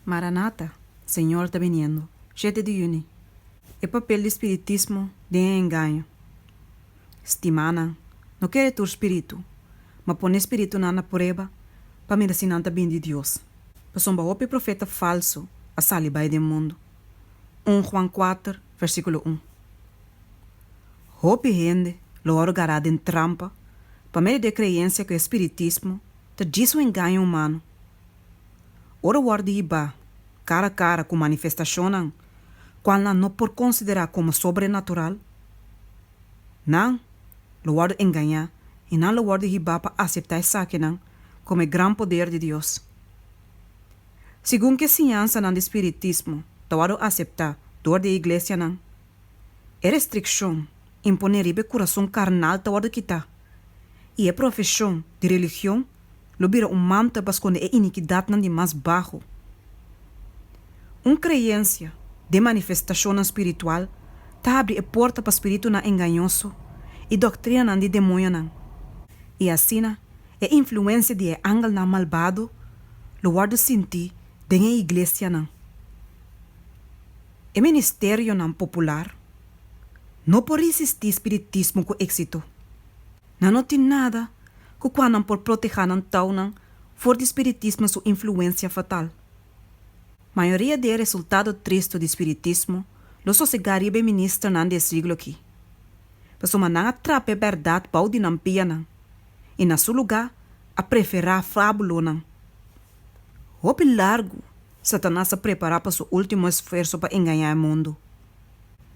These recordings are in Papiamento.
Maranata, Señor ta biniendo. Shete di yüni. E papel di spiritismo den e engaño. Stimánan, no kere tur spiritu, ma pone e spiritunan na prueba pa mira si nan ta bini di Dios, pasobra hopi profeta falsu a sali bai den mundu. Un Juan kuater, versíkulo un. Hopi hende lo wòrdu gará den trampa pa medio di e kreensia ku e spiritismo ta djis un engaño humano. Ora wòrdu hibá kara kara ku manifestashonnan kual nan no por konsiderá komo sobrenatural, nan lo wòrdu engañá i nan lo wòrdu hibá pa aseptá esakinan komo e gran poder di Dios. Segun ku e siñansanan di spiritismo ta wòrdu aseptá dor di e iglesianan, e restrikshon imponé riba e kurason karnal ta wòrdu kitá i e profeshon di religion lo bira un manta pa skonde e inikidatnan di mas baho. Un kreensia den manifestashonnan spiritual ta habri e porta pa spiritunan engañoso i doktrinanan di demoñonan, i asina e influensia di e angelnan malbado lo wòrdu sintí den e iglesianan. E ministerionan popular no por risistí spiritismo ku éksito. Nan no tin nada ku kua nan por protehá nan tounan for di spiritismo su influensia fatal. Mayoria di e resultado tristu di spiritismo lo sosegá riba e ministernan di e siglo akí, pasobra nan a trapa e bèrdat bou di nan pianan i na su lugá a preferá fábulonan. Hopi largu Satanas a prepará pa su último esfuerso pa engañá e mundu.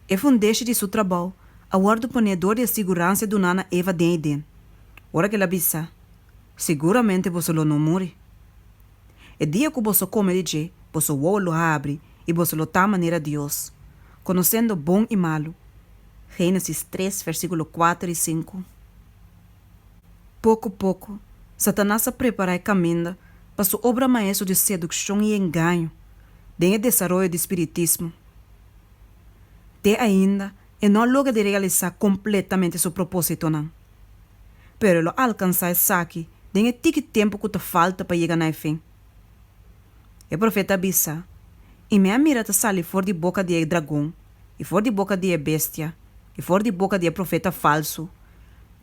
E fundeshi di su trabou a wòrdu poné dor di e siguransia duná na Eva den Eden, ora ku el a bisa, Siguramente boso lo no muri. E dia ku boso kome di dje, boso wowo lo habri i boso lo ta manera Dios, konosendo bon i malu. Génesis tres, versíkulo kuater i sinku. Poko poko, Satanas a prepará e kaminda pa su obra maestro di sedukshon i engaño den e desaroyo di spiritismo. Te ainda e no a logra di realisá kompletamente su propósitonan. Pero e lo alkansá esaki den e tiki tempu ku ta falta pa yega na e fin. E profeta a bisa, I mi a mira ta sali for di boka di e dragon, i for di boka di e bestia, i for di boka di e profeta falsu,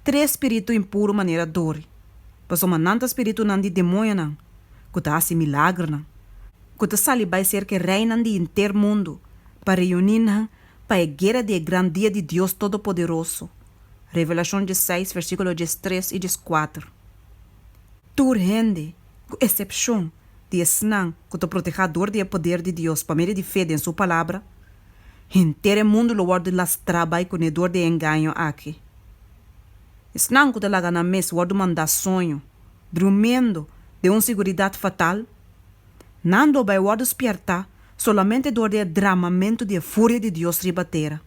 tres spiritu impuru manera dori, pasobra nan ta spiritunan di demoñonan ku ta hasi milagernan, ku ta sali bai serka e reinan di henter mundu pa reuní nan pa e guera di e gran dia di Dios Todopoderoso. Revelashon diesseis, versíkulo diestres i dieskuater. Tur hende, ku esepshon di esnan ku ta protehá dor di e poder di Dios pa medio di fe den Su Palabra, henter e mundu lo wòrdu lastrá bai kuné dor di e engaño aki. Esnan ku ta laga nan mes wòrdu mandá soño, drumiendo den un siguridat fatal, nan lo bai wòrdu spièrtá solamente dor di e dramamentu di e furia di Dios riba tera.